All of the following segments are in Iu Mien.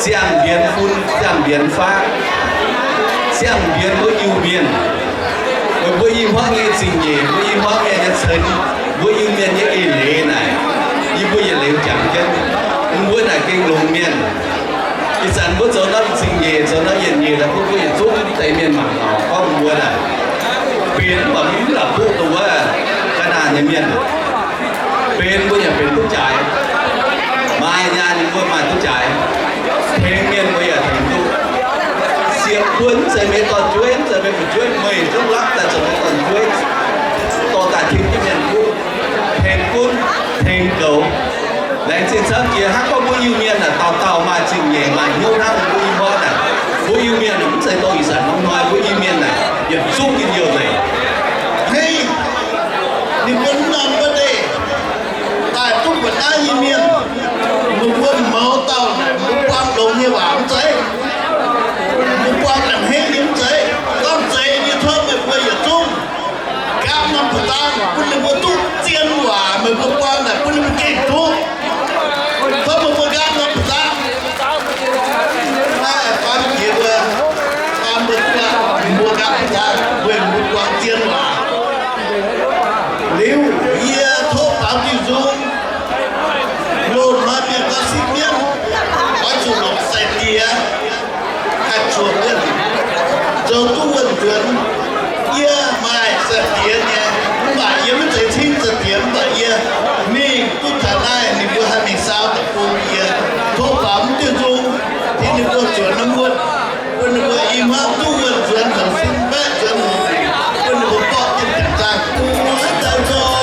Siang-mbienx fun, siang-mbienx faqv, siang-mbienx mbuo Iu-Mienh. Weic mbuo i hmuangv nyei zingh nyeic, mbuo i hmuangv mienh nyei ceix, mbuo Iu-Mienh nyei eix leiz naaic, yie mbuo yietc liuz jangx jienv, mbuo naaic gengh longx mienh. Ih zanc mbuo zoux norm zingh nyeic, zoux norm yietc nyeic, mbuo yietc zungv deix mienh mangc gaax gorngv mbuo naaic benx mv baac mv la'buqv dongh wuov ga'naaiv nyei mienh. Benx mbuo yaac benx duqv jaaix. Maaih nyaanh mbuo maaih duqv jaaix. Tengx mienh mbuo yaac tengx duqv. Siepv-buonv mv zeiz meih dorn-jueiv, mv zeiz meih fu'jueiv, meih zungv lamh daaih zoux meih dorn-jueiv, dorh daaih tengx jienv mienh gunv, tengx gunv, tengx goux. Laengz zingh camv jiex hnangv gorngv mbuo Iu-Mienh naaic dauh dauh maaih zingh nyeic maaih hnyouv hnangv mbuo i hmuangv naaic. Mbuo Iu-Mienh mv zeiz dongh ih zanc norm hnoi, mbuo Iu-Mienh naaic yietc zungv njien-youh nzengc. Hneiv, ninh mbuo norm wuov deix daaih duqv mbuo naaiv nyei mienh, ninh mbuo mouz dauh naaic mbuo buangh longx nyei waac mv zeiz, mbuo buangh a'hneiv nyei mv zeiz. Gorngv zeiz nyei tov meih mbuo yietc zungv nqaapv norm ba'zang bun ninh mbuo duqv zien waac meih mbuo buangh naaic bun ninh mbuo gengh duqv. Tov meih mbuo nqaapv norm ba'zang. Naaiv baamh jiex mbuo, baamh mbuo duqv, mbuo nqaapv ba'zang weic mbuo buangh zien waac. Liuz yie tov baamz Tin-Hungh, loz-hnoi mienh gauh sipv mienv, oix zuqc longc sai-diex haih zuonx wuonh, zoux duqv wuonh nzuonx. Yie maaih sai-diex nyei, mv baac yie mv zeiz cingv sai-diex, mv baac yie mingh duqv taux naaiv, ninh mbuo haih mingh saau deic-bung yie. Tov baamz Tin-Hungh tengx ninh mbuo zuonx norm wuonh, bun ninh mbuo i hmuangv duqv wuonh nzuonx, houc sin mbaeqv nzuonx, bun ninh mbuo borqv jienv janx-zaangc duqv daaih nzoih.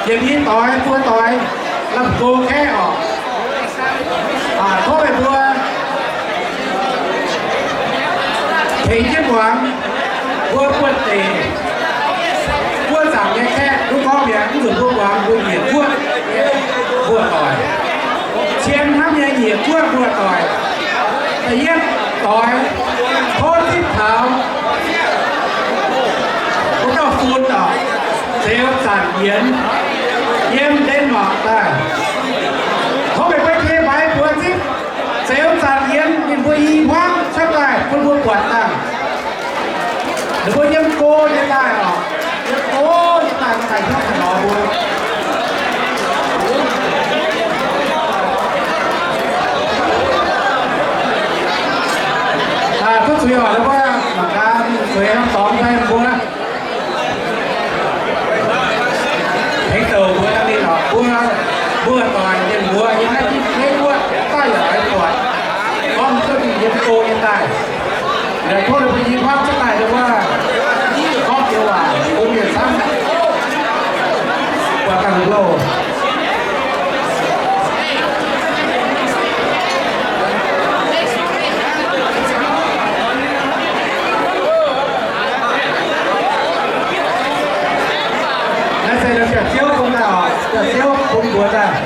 Yiem i doix buo doix, lamh go kaeqv oc. Tov meih mbuo tengx jienv muangx, mbuo buoz-deic, buov zaangc nyei kaeqv duqv gorngv mi'aqv, mv zuqc mbuo muangx mbuo nyiec guoqv mbuo doic. Cien hnamv nyei nyiec guoqv mbuo doic. Da'yietv doix, tov zipv taux mbuo dauh fun oc, Zeuz Zanc Yienx, yiem Denmark daaih. Tov meih mbuo jiex maaiz mbuox zipv Zeuz Zanc Yienx ninh mbuo i hmuangv cuotv daaih bun mbuo buatc dangh. Ninh mbuo yiem go nyei daaih oc. Yiem go nyei daaih, daaih hnyouv haaix nor mbuo. Aa, duqv zuiz oc, ninh mbuo mangc gaax, zuiz hnangv dorngx fai mbuo. Tengx douc mbuo daaih ninh oc, mbuo, mbuo doic mienh mbuo yiem naaiv deix guoqv daaih yaac oix buatc gorngv duqv ninh yiem go nyei daaih. Yaac tov ninh mbuo i hmuangv cuotv daaih ninh mbuo gorngv joux waac bun mienh camv buatc dangh loh. Naaiv se Janx-Ziouv bun daaih oc, Janx-Ziouv bun mbuox daaih.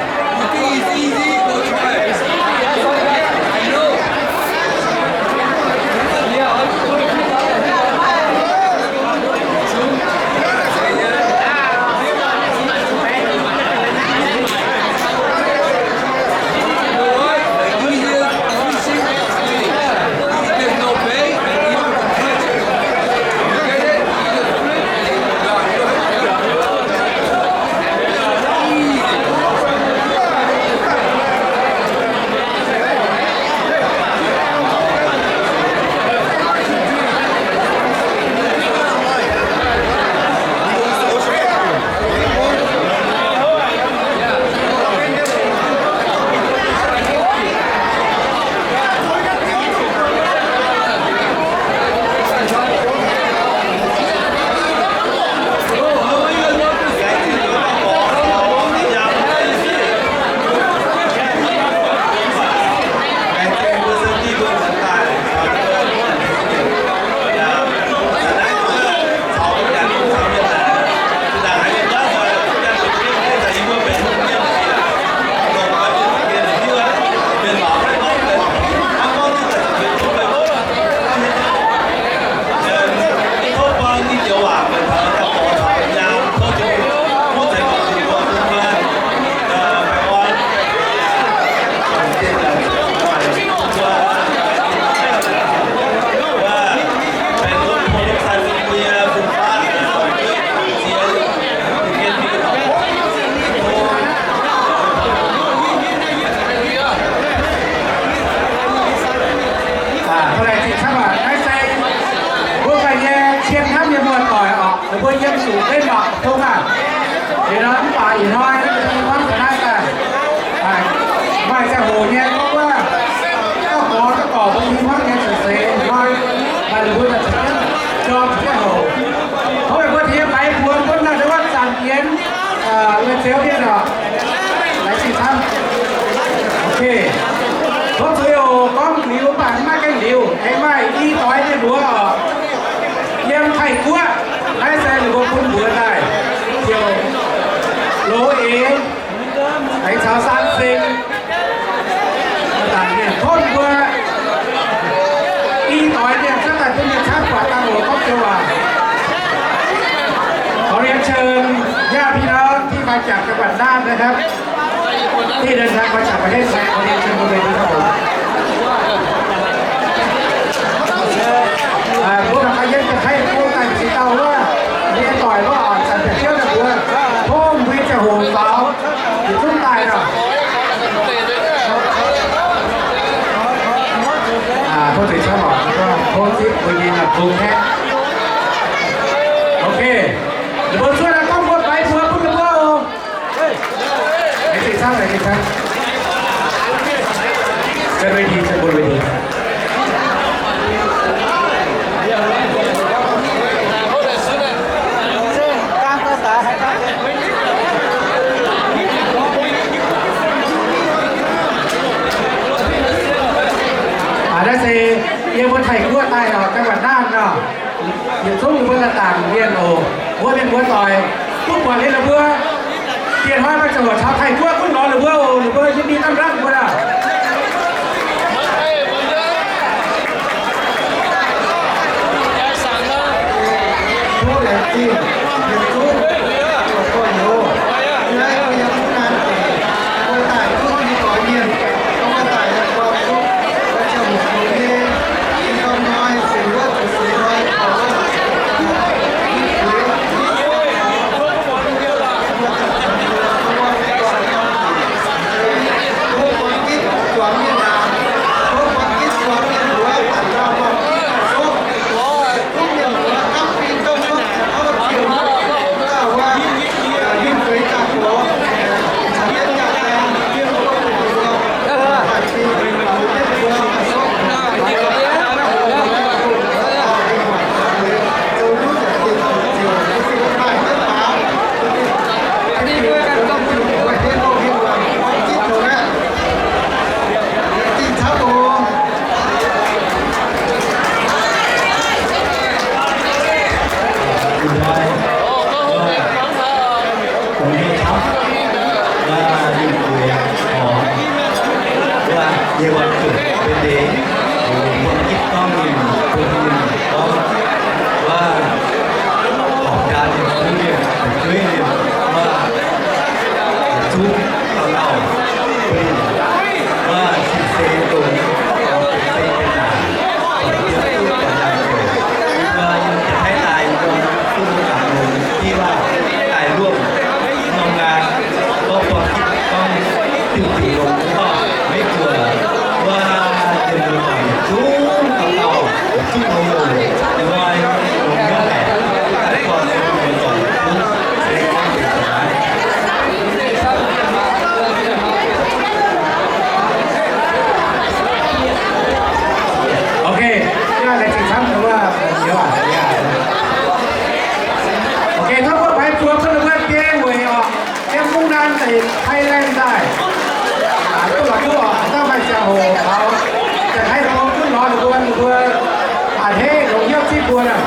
Aa, tov laengz zingh camv aac. Naaiv se mbuo ganh nyei cien hnamv nyei muoz-doic oc. Ninh mbuo yiem zuqc Denmark dongh aac. Liuz nor mv baac ih hnoi ninh mbuo i hmuangv ga'naaiv daaih, maaih ziangh hoc nyei gorngv wuov, gauh gorx gauh gorx mbuo i hmuangv nyei ceix seix hnoi, maaih ninh mbuo daaih caux jienv jorm caux jienv houc. Tov meih mbuo tengx yie faix mbuox mbuo naaiv deix wuov Zanc Yienx, Zeuz Mienh oc. Laengz zingh camv. Ok. Tov zuiz oc, gorngv liuz mv baac maiv gaengh liuz, aengx maaih i doix mienh muoz oc. Yiem Taiv-Guoqv, naaiv se ninh mbuo bun mbuox daaih, ziouc loz eix, aengx caux San Sing, tov mbuo i doix mienh cuotv daaih bun mienh camv buatc dangh oc, gorngv joux waac. ขอเรียนเชิญญาติพี่น้องที่มาจากจังหวัดน่านนะครับ ที่เดินทางมาจากประเทศไทย ขอเรียนเชิญบนเวทีครับผม Aa, mbuo mangc gaax yiem jiex Taiv-Guoqv daaih cingx daaih wuov, mbuo nyei doic wuov oc, Zanc Yienx Ziouv daaih mbuox, tov mbuo nyei ziangh hoc faaux yietc zungv daaih nor. Aa, tov deix camv oc, tov zipv mbuo nyei lamh go kaeqv. Ok. Ninh mbuo cuotv daaih gorngv mbuo faix mbuox bun ninh mbuo oc. Laengz zingh camv, laengz zingh camv. Trên vé thi, trên bôn vé thi. Diex hnoi maaih ziangh hoc caux Taiv-Guoqv gunv lorz ninh mbuo oc, ninh mbuo yie mingh damh nzangv mbuo aqv. Ok, laengz zingh camv, ok, tov mbuo baengh buoz bun ninh mbuo biei weic oc, yiem Mungv Naan deic, Thailand daaih. Duqv lorz duqv oc, daaih maaih ziangh hoc taux, daaih haih longx gunv lorz ninh mbuo, ninh mbuo a'hneiv longx hnyouv zipv mbuo nor.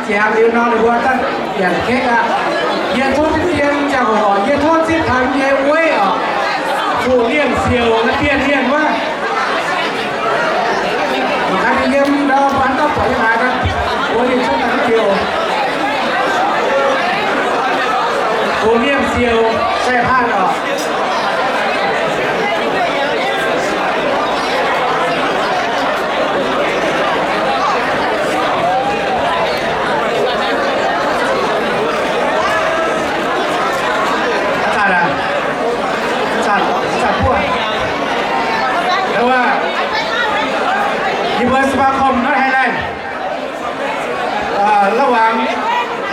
Ziangx liuz nor ninh mbuo daaih yangh kekv aqv. Yie tov zipv dien ziangh hoc, yie tov zipv taux nyei ueiv oc, Fu Liemh Siouc naaiv, Bienh Mienh wuov. Mangc gaax ninh yiem ndau mbuo haaix dauh buatc nyei haaix nor, mbuox ninh cuotv daaih wuov joux. Fu Liemh Siouc, sai paanh oc. Aa, aa, aa, buov. Wuov, yie mbuo สมาคม North Highland ระหว่าง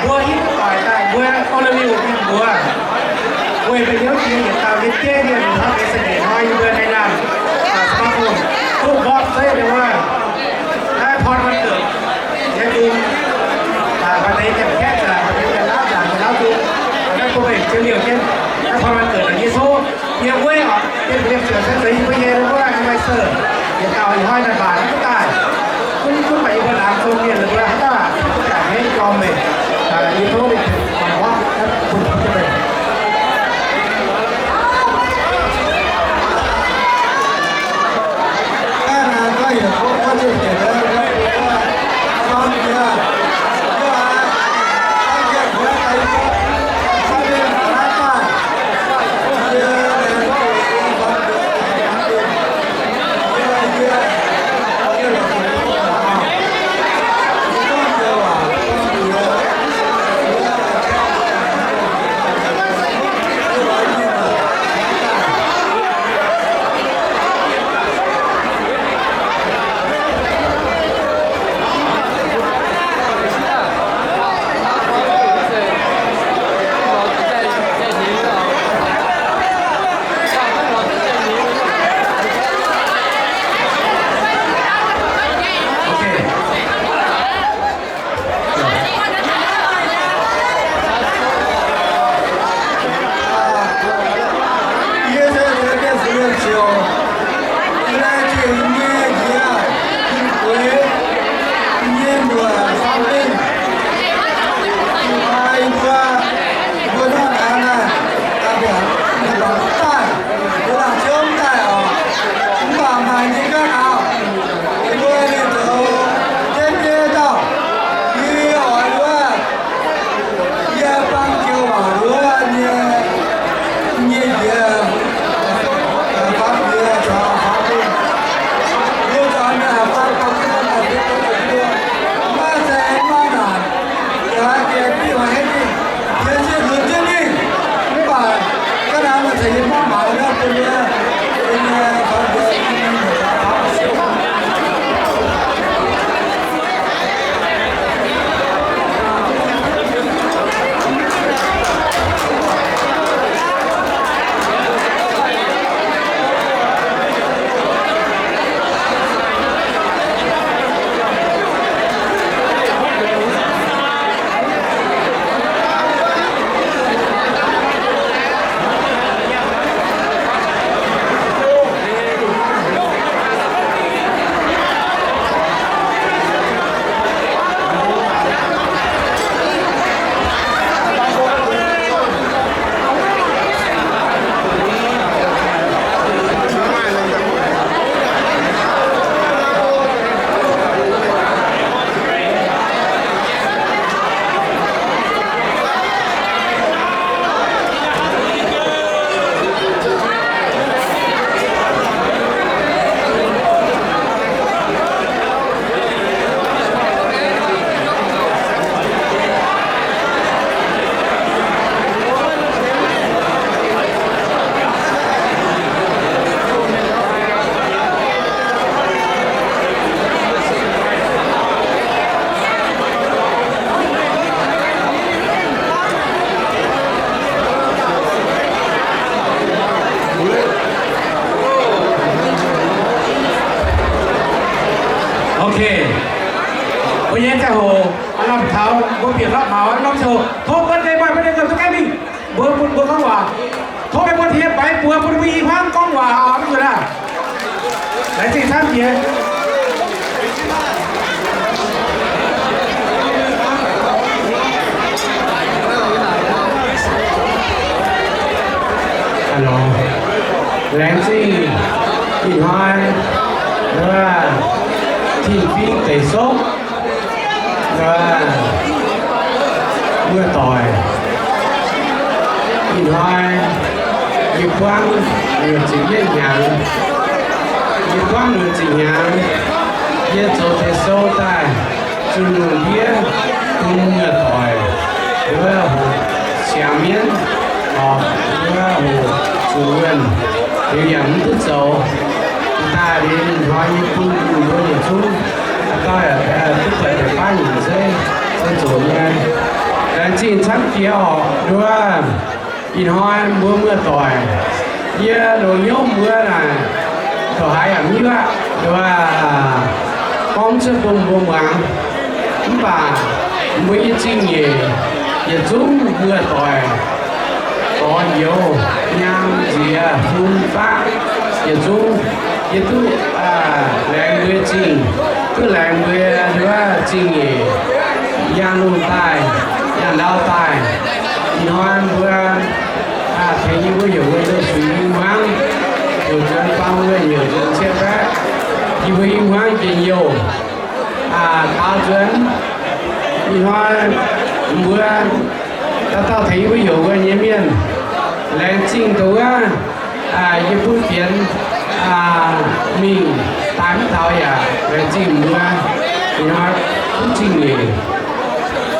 mbuo hiuv duqv doic daaih mbuo O W mienh mbuox, weic meih hiuv jiex yietc dauh mienh jeiv mienh hnangv benx เสน่ห์น้อย yie mbuo Highland สมาคม duqv mborqv zeiv deix wuov, naaiv พรวันเกิด nyei bung, maaih deix janx-kaeqv nzaangc, maaih deix janx-laauv nzaangc, janx-laauv bung, naaiv bun meih jiex liouh jienv naaiv พรวันเกิด yie tov yie ueiv oc, Bienh Mienh Siouc se zeiz yie mbuo nyei wuov advisor, yietc dauh ih hnoi naaic baac mv daaih. Gunv gunv baac yie mbuo laangz zong mienh ninh mbuo haaix dauh duqv jangx henv jorm meih, yie tov ninh mangc gorngv bun jienv meih. Yie se deix mienh Fu Liemh Siouc, yie lai ziex nyei njiec, yie gueix nyei mbuoqc fam linh. Yie mbuo, mbuo hnangv naaiv naaic, daaih mbuo mv daaih, mbuo laangz zouv mv daaih oc. Mv baac maaih nyei ganh aqv. Yie mbuo ninh zoux jienv nyei dauh, yie oix wuov, yie bang joux waac wuov nyei, nyei njiec, fam njiec caux fam linh. Yie caux mienh fam fam maiv zeiz maiv naanc, yaac jiex diuh henv ninh, jiex ziex lunx jienv mingh. Mv baac ga'naaiv maaih caux yie maiv maaiz wuov bun wuov, bun nyei fam njiec Ok. Mbuo nyei ziangh hoc lamh taux mbuo bieqc lorqc maux norm ziangh hoc, tov birthday, maaih birthday gauh duqv gaengh mingh. Mbuo bun mbuo gorngv waac. Tov meih mbuo tengx baix buoz bun mbuo i hmuangv gorngv waac oc, mv nzuonx aav. Laengz zingh camv jiex. Laengz zingh ih hnoi, wuov, Tin-Fingx Deic Sopv, wuov, muoz-doic. Ih hnoi yie buangv luoqc ziepc yietv hnyangx, yie buangv luoqc ziepc hnyangx, yie zoux deix sou daaih zunh lungh ndiev bun muoz-doic, wuov, siangx mienv, orqc, wuov, zuqc wuonh, liuz yaac mv duqv zoux. Daaih liuz ih hnoi yie bun mbuo yietc zungv, dauh, duqv deix deix baav nyanc zeiv, zoux nyei. Laengz zingh camv jiex orqc, wuov, ih hnoi mbuo muoz-doic, yie longc hnyouv mbuo naaic, ndongc haaix yaac mv hiuv aqv, wuov, gorngv cuotv bun mbuo muangx. Mv baac mbuo nyei zingh nyeic yietc zungv muoz-doic, gorx-youz, nyaam nziex, fun faqv, yietc zungv yie duqv laengz mbuo zingh, duqv laengz mbuo wuov zingh nyeic, yangh lungh daaih, yangh ndau daaih. Ih hnoi mbuo tengx yie mbuo heuc mbuo nzou-suiv i hmuangv, heuc nzuonx faam wuonh, heuc nzuonx ciev baeqv, yie mbuo i hmuangv njien-youh daaux nzuonx. Ih hnoi mbuo dauh dauh tengx yie mbuo heuc wuonh nyei mienh, laengz zingh dongh wuov yie bun fienx mingh daaih mv taux yaac laengz zingh mbuo ih hnoi duqv zingh nyeic.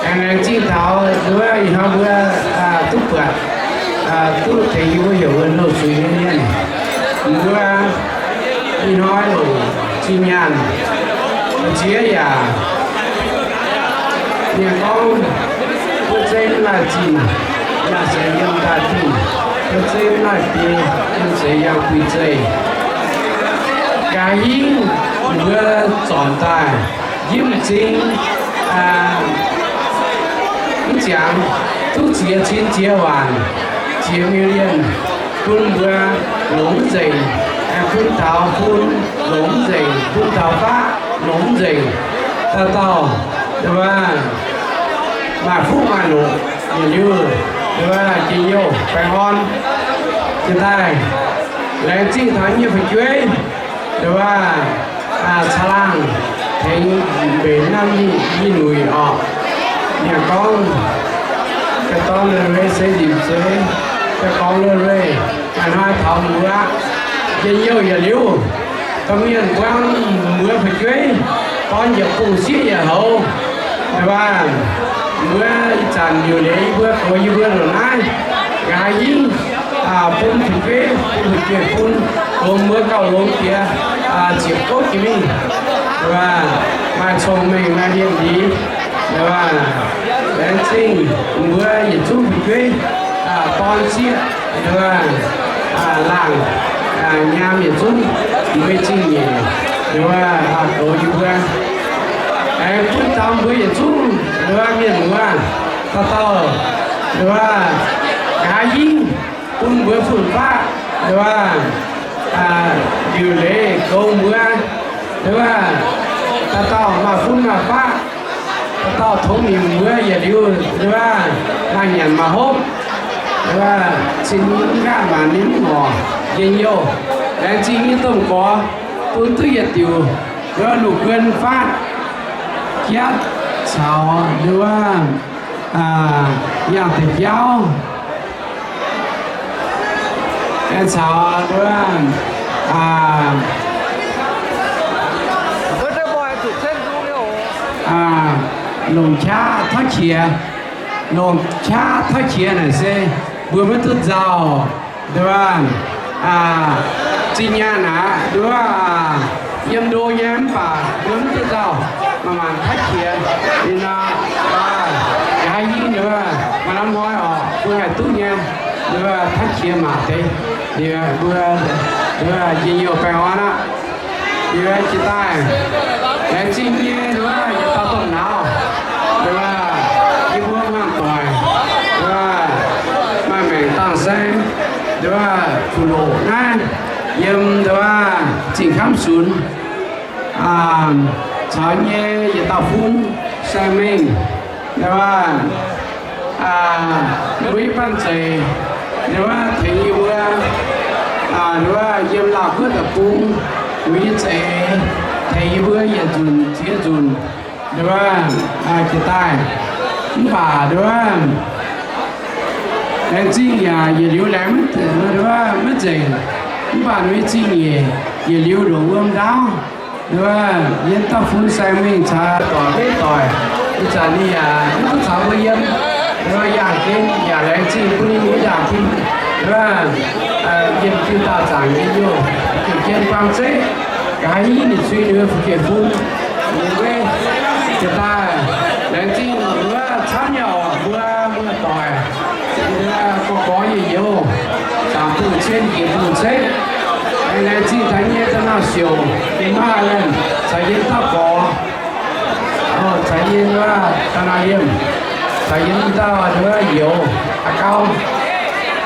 Aengx laengz zingh taux wuov ih hnoi mbuo duqv buatc, duqv tengx yie mbuo heuc wuonh nzou-suiv nyei mienh. Mbuo ih hnoi longc zinh nyaanh mbu'ziex yaac mienh gorngv, buo zeiv mv laih zinh, yangh seix yiem daaih dingh. Buo zeiv mv laih biei, yiem seix yangh buix zeih. Nqa'haav hingv mbuo zornc daaih njimv m'zing, mv ziangx duqv ziex cin ziex waanc, ziex million, bun mbuo longc mv nzengc, bun taux fun longc mv nzengc, bun taux faqv longc mv nzengc. Dauh dauh maaih fuqv maaih loc, yietc liuz njien-youh baengh orn. Jiex daaih laengz zingh taux nyei fu'jueiv, caa laangh tengx mbenc naaiv mingh nyei nuic orqc. Yie gorngv, ga'dorn Lorei se nzipc zuiz, ga'gorn Lorei maaih hnoi taux mbuo aqv. Njien-youh yietc liuz, domh mienh buangv mbuo fu'jueiv dorn yietc bung sieqv yietc houx. Mbuo ih zanc liuc leiz yie mbuo goux yie mbuo loc naaiv, nqa'haav hingv bun fu'jueiv, bun fu'jueiv bun goux mbuo gauh longx jiex, ziepc gouv jiex mingh, maaih cong-mengh maaih lienh liz. Laengz zingh mbuo yietc zungv fu'jueiv, dorn sieqv, laangh, nyaam yietc zungv, mbuo zingh nyeic, goux yie mbuo. Aengx bun taux mbuo yietc zungv mienh muoz, dauh dauh nqa'haav hingv bun mbuo fun-faqv liuc leiz goux mbuo, dauh dauh maaih fun maaih faqv, dauh dauh tongx nimc mbuo yietc liuz maaih nyanc maaih hopv, cin mv nqaatv maanc ninh mv ngorc njien-youh. Laengz zingh nyei domh gorx bun duqv yietc diuc, lungh guon fatv jatv caux yangh deix jauv, caux longc qaqv tauv qiex, longc qaqv tauv qiex naaic se mbuo maiv duqv nzauh, zinh nyaanh aqv, yiem ndo nyei mv baac mbuo mv duqv nzauh, maaih mangc tauv qiex. Ninh nor, nqa'haav hingv maaih lamh hnoi orqc, mbuo haih duqv nyei, tauv qiex maac deix, mbuo njien-youh baengh orn aqv. Jiex daaih laengz zingh nyei, yietc dauh domh nauz, yie mbuo muoz-doic, maaih maengc dangh saeng, fuqv-loqc naaiv, yiem Zingh Kamv Sunx, caux nyei yietc dauh fun, saeng mengh, mbuo i banh zeic, tengx yie mbuo Nduov yiem Laauh Guoqv deic-bung, ninh mbuo nyei za'eix tengx yie mbuo yietc nzunc ziex nzunc, nduov, jiex daaih. Mv baac nduov, laengz zingh yaac yietc liuz laengz maiv nzengc, mv baac ninh mbuo zingh nyeic yietc liuz ndongc wuom ndaauv. Nduov, yiem dauh fun saeng mingh caux doic, doic, ih zanc ninh yaac mv duqv caux mbuo yiem. Nduov, yangh jienv yaac laengz zingh bun ninh nyei yaac bun, nduov, yiem diuh daauh zaangc nyei youh, jiex jienv buangh zeiv, nqa'haav hingv ninh cui ninh mbuo fu'jueiv fun, ninh mbuo jiex daaih. Laengz zingh nduov camv nyei oc, mbuo muoz-doic, gorx-gorx youz-youz, zaangc bung cien jiex bung zeiv, laengz zingh taux nyei da'naaiv siouc, ninh maaih caux yie dauh gorx, caux yie nduov da'naaiv liemh, caux yie dauh nduov youz, aa gauv,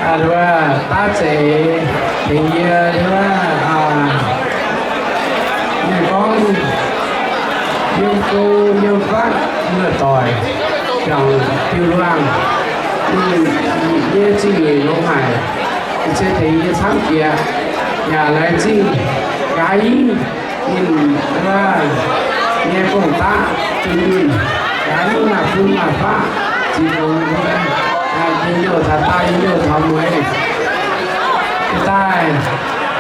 nduov daav zeiz, tengx yie nduov, ninh gorngv, yiem go yiem fatv muoz-doic, jangx diuh luangh, ninh nyei zingh nyeic longx haic, se tengx yie camv jiex, yaac laengz zingh nqa'haav hingv ninh nyei gong-daqv dunh yunh, nqa'haav hingv maaih fun maaih faqv ziux longx, njien-youh taux daauh, njien-youh taux mueiz. Jiex daaih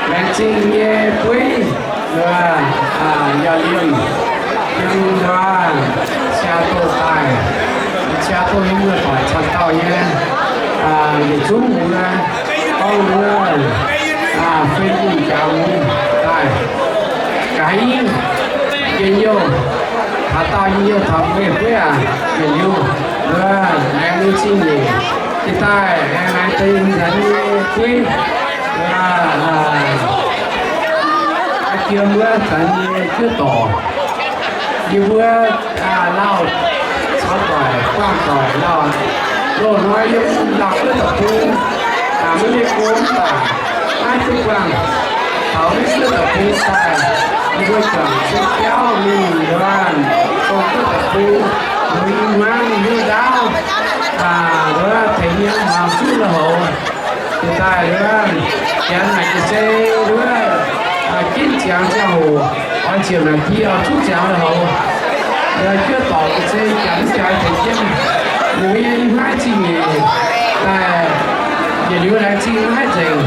laengz zingh nyei bueiv, nduov, yaac liemh, yiem nduov Seattle daaih, Seattle nyei muoz-doic camv dauh nyei, yietc zungv mbuo gorngv wuov, fei yungh jaax mungz daaih, nqa'haav hingv njien-youh taux daauh, njien-youh taux mueiz bueiv aac, yietc liuz nduov laengz nyei zingh nyeic. Jiex daaih laengz deix nzanc nyei bueiv, nduov, jiem wuov zanc nyei juov dorc, yie mbuo lauh caux doic, buangh doic lauh, loz-hnoi yiem Laauh Guoqv deic-bung, maiv mienh go mv baac maiv duqv buangh, taux maiv Guoqv deic-bung daaih, yie mbuo juangc jienv biauv mingh nduov, Laauh Guoqv deic-bung, mbuo i hmuangv hnyouv ndaauv, nduov tengx yie mbuo zuqv lui-houx. Jiex daaih nduov, janx naaic ga'sie nduov, ginv ziangx ziangh hoc, oix ziepc naaic di oix zuqv ziangx lui-houx. Nduov, juov dorc ga'sie janx mv jaaix tengx jienv, ninh mbuo nyei i hmuangv zingh nyeic daaih, yietc liuz laengz zingh maiv haih nzengc.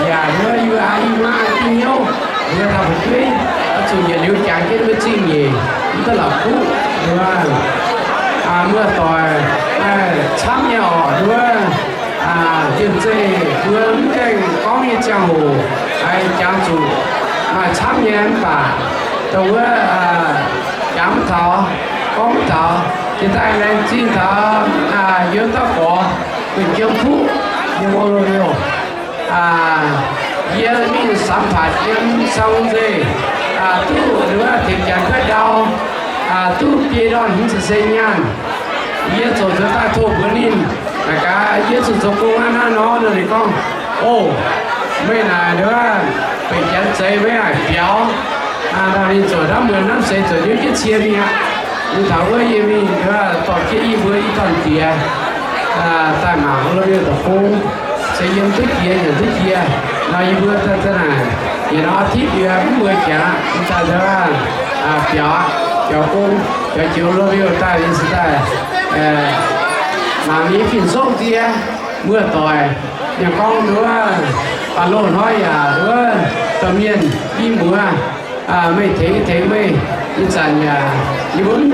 Yaac nduov yie mbuo i hmuangv duqv hnyouv, mbuo dauh fu'jueiv oix zuqc yietc liuz jangx jienv mbuo zingh nyeic, mv duqv la'kuqv nduov. Muoz-doic, camv nyei oc nduov. Jiem zeih mbuo mv gaengh gorngv nyei ziangh hoc, jangx zuqc maaih camv nyei mv baac dongh wuov jangx mv taux, gorngv mv taux. Jiex daaih laengz zingh taux yie dauh gorx, Guinh Jiem Fuqv, yiem Orlando. Yie mingh samx patc yiem San Jose, duqv nduov tengx janx kuaaiv ndau, duqv biei ndorn hmz ziepc seix nyaanh. Yie ziouc nzuonx daaih tov mbuox ninh, naaic gaax yie zuqc zoux gong hnangv naaiv nor. Ninh gorngv, O, meih naaic nduov benx janx zeix, meih haih biaux. Ninh ziouc hnamv muonz hnamv seix ziouc hnyouv jienv cie mingh aqv. Ninh taux wuov yie mingh nduov dorh jienv yie mbuo i dorn-diex daaih mangc Orlando deic-bung, se yiem duqv jiex nyanc duqv jiex nor, yie mbuo daaih naaic yietc norm อาทิตย์ yie mv mbuo jangx daaih nduov biaux, biaux gong, biaux jiex Orlando daaih, yie se daaih mangc nyei fin-souv nzie, muoz-doic, yie gorngv nduov, baac loz-hnoi yaac nduov domh mienh i muoz, meih tengx tengx meih, ih zanc yaac yie mbuo mv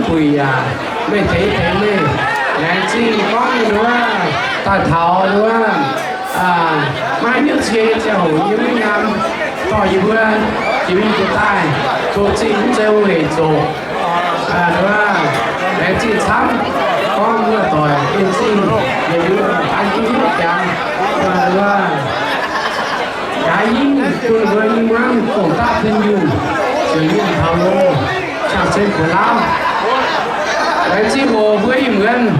buic yaac meih tengx tengx meih. Laengz zingh gorngv nduov daaih taux nduov maiv hnyouv cie nyei ziangh hoc yie maiv nyaam dorh yie mbuo jiex mingh jiex daaih, zoux zingh mv zeiz weic zoqc. Nduov, laengz zingh camv, gorngv muoz-doic en zingh yietc liuz an jienv hnyouv jangx. Nduov, nqa'haav hingv bun mbuo i hmuangv gong-daqv dunh yunh, ziouc yiem taux loz, qangx sen buoz-lauv. Laengz zingh oc mbuo ih muonz,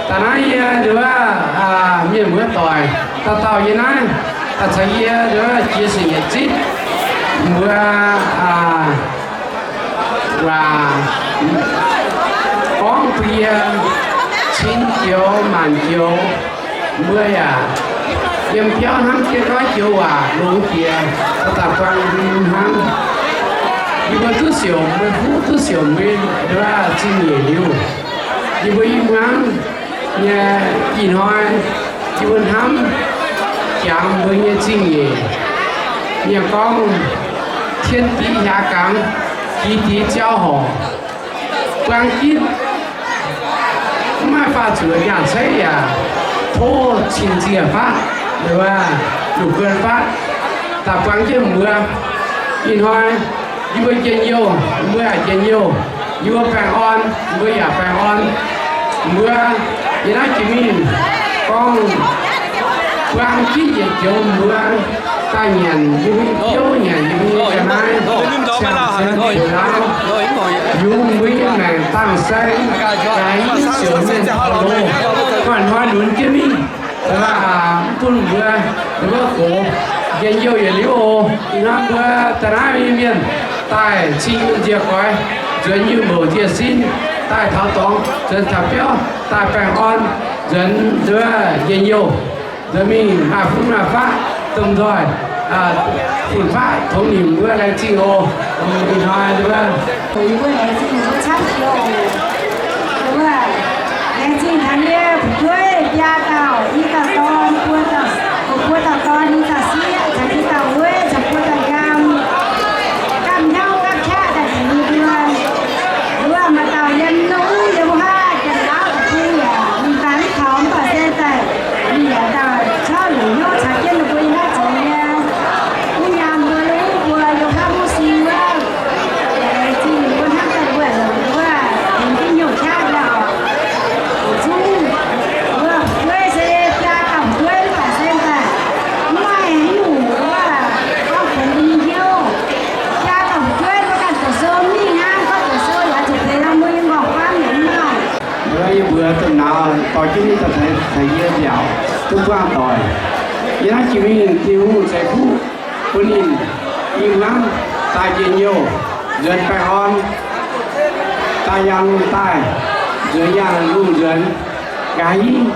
daaih naaiv yie nduov mienh muoz-doic dauh dauh yie naaiv, daaih caux yie nduov jiex sic nyeic zipv mbuo waac gorngv bun yie cin joux maanc joux, mbuo yaac Yiem biauv hnangv jienv goiv joux waac longx jiex, daaih buang hnangv. Yie mbuo duqv siouc, mbuo fuqv duqv siouc mbuo zingh nyeic liuz, yie mbuo i hmuangv nyei ih hnoi, yie mbuo hnamv jangx mbuo nyei zingh nyeic, nyei gorngv, 天敌下崗，集体交好. Buang jienv, mv maaih faah zuqc nyaah ceix yaac tov cing nziex fatv, longc guon fatv, daaih buang jienv mbuo. Ih hnoi yie mbuo njien-youh, mbuo yaac njien-youh. Yie mbuo baengh orn, mbuo yaac baengh orn. Mbuo yiem naaiv jiex mingh gorngv buang jienv yietc joux mbuo daaih nyanc yie mbuo nyei biouv, nyanc yie mbuo nyei ga'naaiv, siang-sienx houc laauv, yungz mbuo nyei maengc dangh saeng, gaax i siouc mienh taux loz, guanh hnoi lunx jienv mingh. Mv bun mbuo, mbuo gox njien-youh yietc liuz oc. Ih hnoi mbuo da'naaiv nyei mienh daaih cing nziex goix, nzuonx nyei mouc nziex sin, daaih taux dorngx, nzuonx taux biauv, daaih baengh orn, nzuonx nduov njien-youh, nzuonx mingh maaih fuqv maaih faqv, domh nzoih fun-faqv tongx nimc mbuo laengz zingh oc. Ih hnoi nduov, yie mbuo laengz zingh mbuo camv jiex oc. Laengz zingh taux yie fu'jueiv biaa dauh, i dauh dorn, buo dauh, buo dauh dorn, i dauh sieqv, caux i dauh wuov, caux buo dauh nyaam, gapv hnyouv gapv qaqv daaih tengx yie mbuo. Wuov maaih dauh yiem wuov yiem wuov haav janx-laauv deic-bung yaac mingh daaih mv taux mv baac se daaih ninh yaac dauh cauv luc hnyouv caux jienv ninh mbuo yiem naaiv zoux nyei. Wuov nyaam mbuo, wuov mbuo yiem haav mv sing wuov, laengz zingh mbuo hnamv daaih mbuo wuov, tengx jienv hnyouv qaqv nyei oc. Zungv wuov fu'jueiv se biaa dauh fu'jueiv mv baac se daaih mv maaih haaix nyungc wuov gorngv benx mbuo nyei hnyouv. Biaa dauh fu'jueiv mbuo ganh doqc sou mingh hnangv, gorngv doqc sou yaac zuqc benx mbuo nyei nqorngv-famv yaac mv maaih. Mbuo yie mbuox domh nauz dorh jienv ninh daaih taux yie mbiaauc duqv buangh doic. Yie naaiv jiex mingh Tin-Hungh ceix fuqv bun ninh i hmuangv daaih njien-youh, nzuonx baengh orn, daaih yangh lungh daaih, nzuonx yangh lungh nzuonx, nqa'haav hingv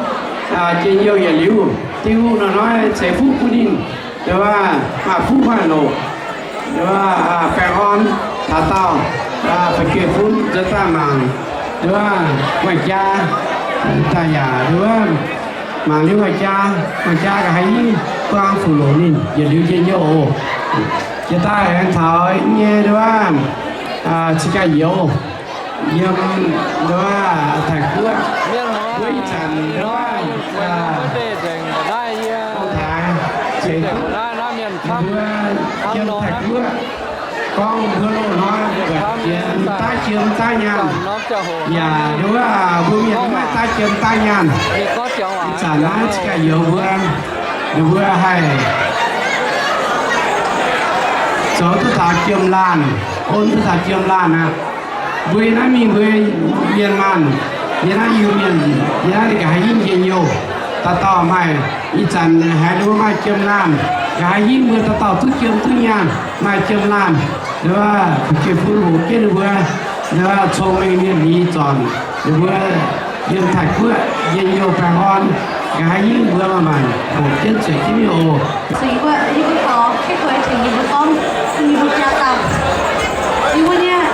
njien-youh yietc liuz, Tin-Hungh hnoi-hnoi ceix fuqv bun ninh, maaih fuqv maaih loc, baengh orn taux daauh, fu'jueiv-fun nzuonx daaih mangc, wuov jaa daaih yaac mangc liuz wuov jaa, wuov jaa nqa'haav hingv buang fuqv loc ninh yietc liuz njien-youh oc. Jiex daaih aengx taux nyei wuov cing gaax youz yiem wuov Taiv-Guoqv, wuov ih zanc wuov dongh taaix ceix fuqv mbuo yiem Taiv-Guoqv, gorngv mbuo loz-hnoi mbuo buatc jiex daav jiem daav nyaanh, yaac wuov mbuo mienh mv maaih daav jiem daav nyaanh. Ih zanc naaiv cing gaax youz mbuo, ninh mbuo haih zoux duqv taux jiem laanh, on duqv taux jiem laanh aqv. Mbuo yiem naaiv mingh mbuo mienh maanh, yiem naaiv Iu-Mienh, yiem naaiv ninh nqa'haav hingv njien-youh, dauh dauh maaih, ih zanc haiz ninh mbuo maaih jiem laanh, nqa'haav hingv mbuo dauh dauh duqv jiem duqv nyaanh, maaih jiem laanh, ninh mbuo fu'jueiv-fun hoqc jienv ninh mbuo, ninh mbuo cong-mengh mienh nyei zornc, ninh mbuo yiem Taiv-Guoqv njien-youh baengh orn, nqa'haav hingv mbuo maaih maanc hoqc jienv zueiz jienv mingh oc. Yie mbuo gorngv, yie mbuo gorngv, yie mbuo jaa dauh, yie mbuo nyei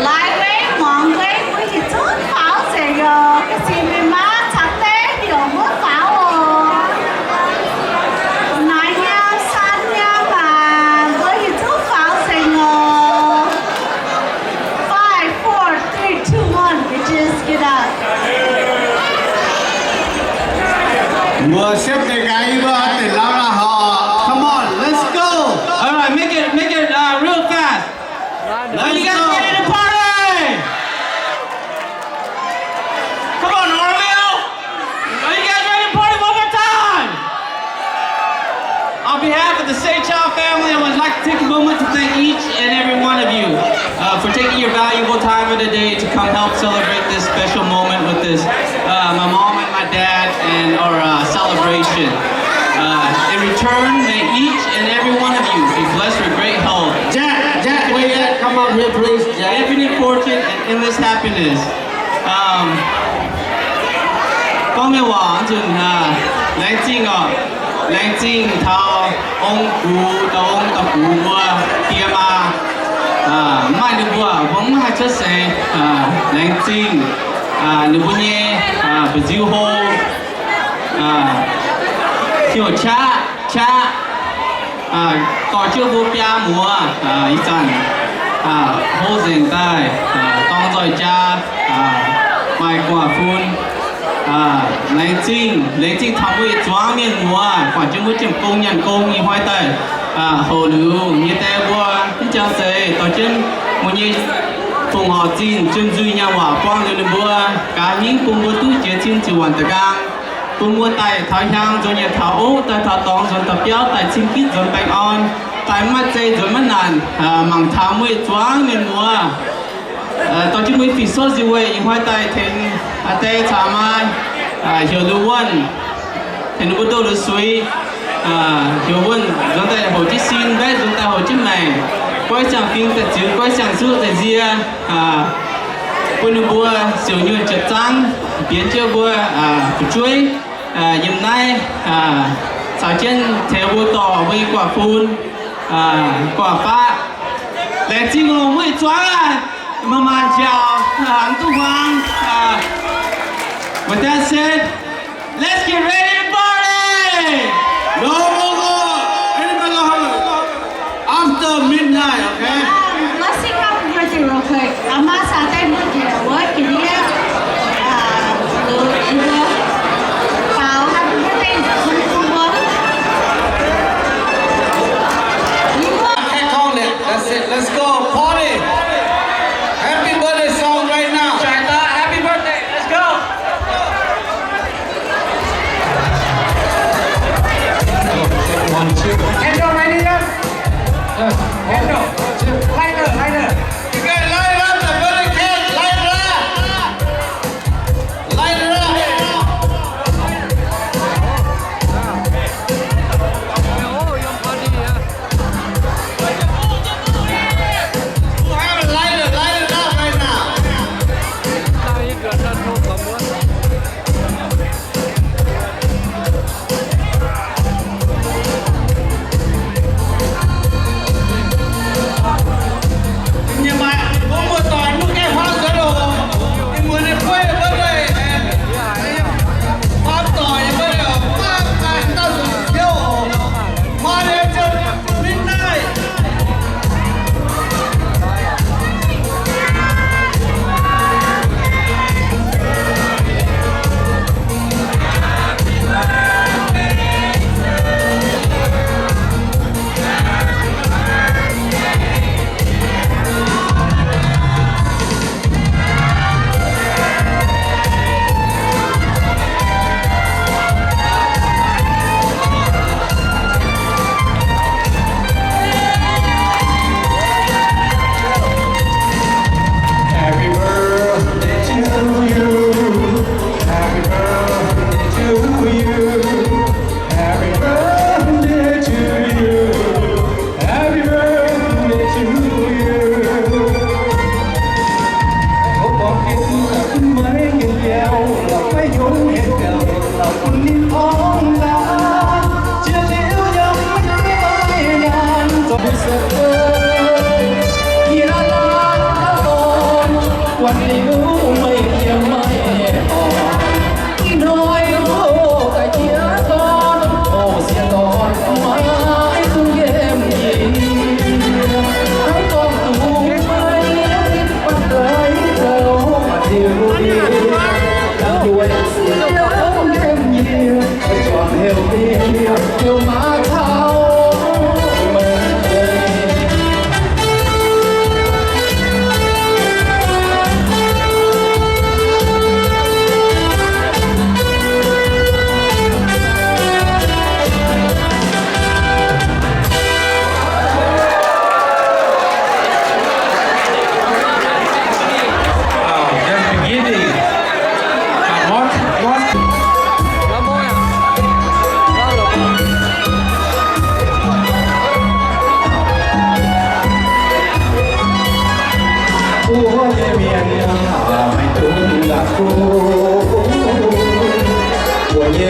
lai guei muangx guei mbuo yietc zungv faaux nzengc oc. Ga'zing mingh maah, caux deix heuc mbuo faaux oc. Naaiv nyei, san nyei maah, mbuo yietc zungv faaux nzengc oc. Five, four, three, two, one. Just get up. Mbuo siepv deix gaax, yie mbuo deix lauh la'horpc. Come on, let's go. All right, make it, make it, uh, real fast. Are you guys ready to party? Come on, Orville. Are you guys ready to party one more time? On behalf of the Seichao family, I would like to take a moment to thank each and every one of you, uh, for taking your valuable time of the day to come help celebrate this special moment with this, uh, my mom and my dad and our, uh, celebration. Uh, in return, may each and every one of you be blessed with great health, Jack, Jack, where you at? Come up here, please, Jack. Infinite fortune and endless happiness. Um, 方便网 Laengz zingh oc. Laengz zingh taux ong gux, dauh ong dauh gux mbuo, die maa. Maaih ninh mbuo, mbuo mv haih cuotv seix. Laengz zingh ninh mbuo nyei mba'nziu hlo, hnyouv qaqv, qaqv, dorh jienv mbuo biaa muoz ih zanc hlo nzengc daaih dorng nzoih jaa, maaih gu'nguaaz-fun. Laengz zingh, laengz zingh taux mbuo yietc zuangx mienh muoz, guangc jienv mbuo jienv gong nyanc gong ih hnoi daaih, houc liuz nyei die mbuo mv jangx zeiz dorh jienv mbuo nyei fongc horc zinh jiem nzuih nyaanh waac buang liuz ninh mbuo, gaax hingv bun mbuo duqv jiex cin ziouc waanc da'nqaang, bun mbuo daaih taux hiaang nzuonx yietc taux ov, daaih taux dorngx nzuonx taux biauv, daaih cin gitv nzuonx baengh orn, daaih maiv zei nzuonx maiv naanc, mangc taux mbuo yietc zuangx mienh muoz. Dorh jienv mbuo nyei fih souv nziuh weih ih hnoi daaih tengx die caux maa, heuc liuz wuonh, tengx ninh mbuo ndoh liuz suix, heuc wuonh nzuonx daaih houc jienv sin, mbaeqv nzuonx daaih houc jienv maengc, goiv siang-fingx daaih ziux, goiv siang-suqv daaih nzie, bun ninh mbuo siouc nyuonh jiepc zaangv, bienx jienv mbuo fu'jueiv yiem naaiv, caux jienv tengx mbuo dorh mbuo nyei guaax-fun, guaax-faqv. Laengz zingh longc mbuo yietc zuangx aqv, maaih maanc njaaux, mv duqv hmuangx. With that said, let's get ready to party! After midnight, okay? Um, let's sing happy birthday real quick. Aa, maa saah deix mbuo njiec wuov jiex ndiev, aa, baaux happy birthday nzengc bun mbuo. That's it. Let's go party. Happy birthday song right now. Happy birthday. Let's go. Candle ready yet? Candle. Lighter, lighter. You guys light it up, the birthday cake, light it up. Light it up. Who have a lighter? Light it up right now. Happy birthday to you. Happy birthday to you. Happy birthday to you. Happy birthday to you. Hopv borngz ginv maiv ginv biauv, la'fai hnyouv hec gaux, la'fun ninh orngv laaix. Jiex liuz yaac maiv zeiz maiv nyaanh, zorqv mbuo se yie laanh dorn, guanh liuz meih yiem meih orn. Ih hnoi loz daaih jiex dorn, o sieqv dorn maiv dungx yiem yie. Hnangv gorngv dungx meih banh daaih zoux diuh yie, duqv sieqv yiem yie, juangc heuc yie, heuc maaih caux meih. Wow, just beginning. But what, what? Mbuo nyei mienh maiv dungx la'kuqv, mbuo nyei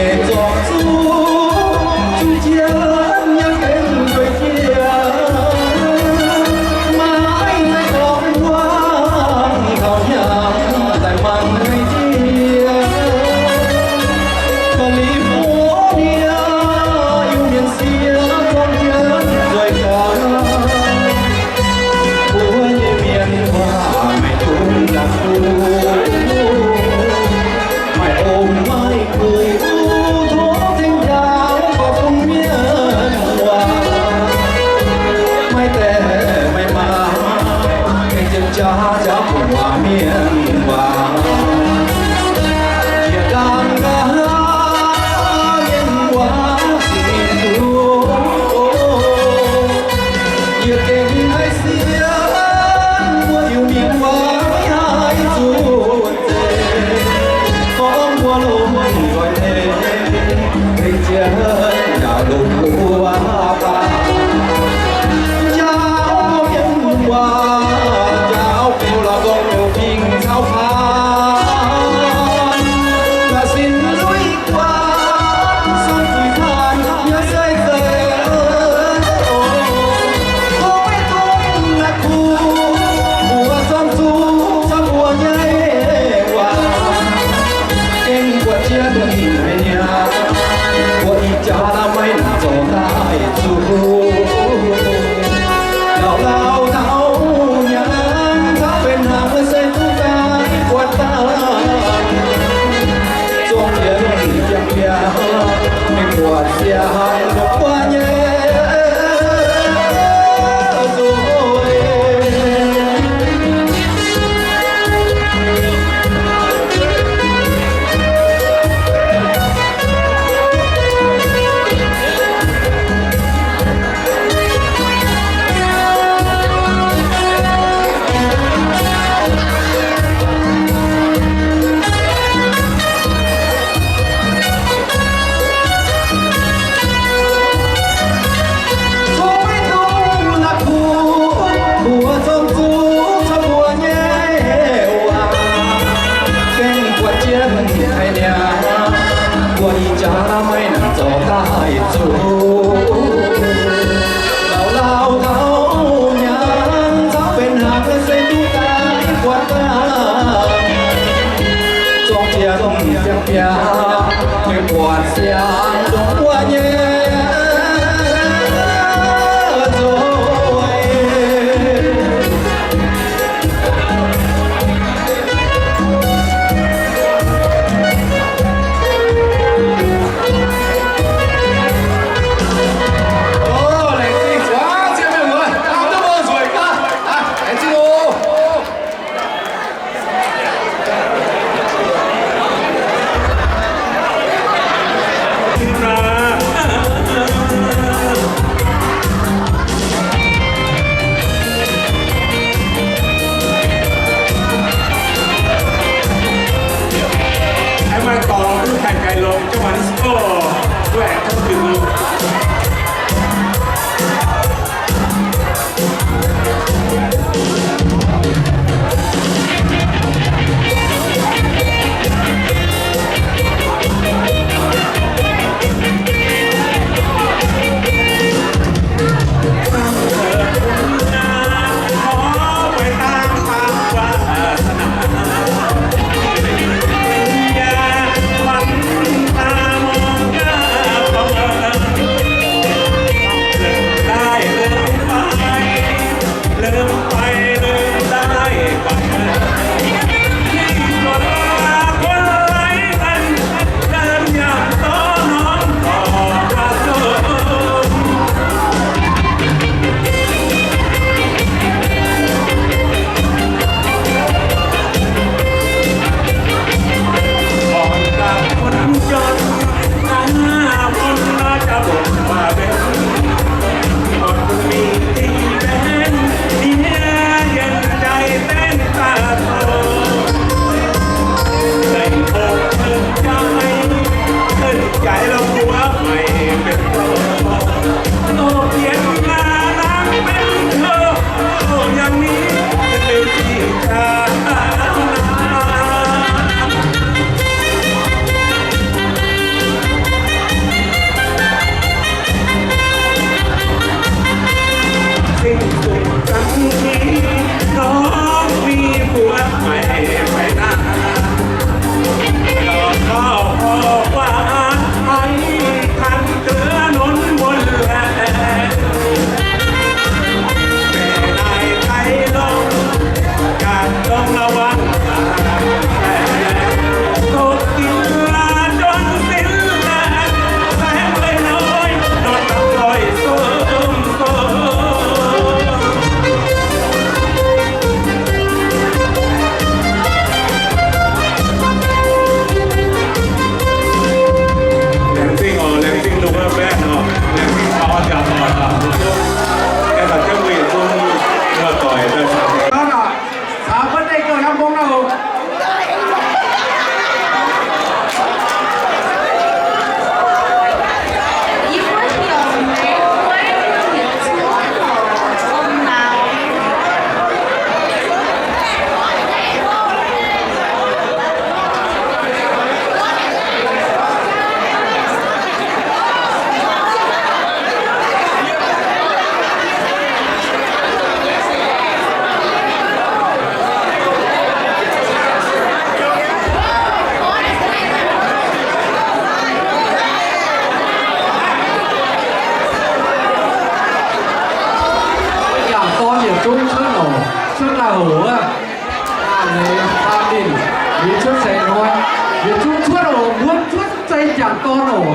Yietc zungv cuotv oc, mbuo cuotv zungv zeiz m'jangc dorn oc.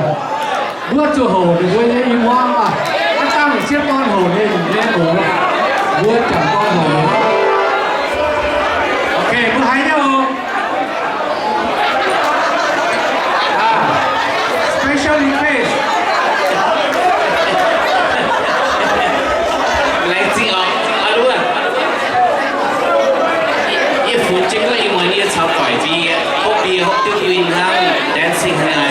Mbuo zuqc houc ninh mbuo nyei i hmuangv aqv. Aav dangh sieqv dorn houc ninh nyei oc. Mbuo m'jangc dorn houc. Okay, mbuo haiz nyei oc. Special request. Laengz zingh oc. Yie funx jienv gorngv ih muonz yie caux doic mbuo hopv mbuo hopv duqv win hnangv, dancing hnangv.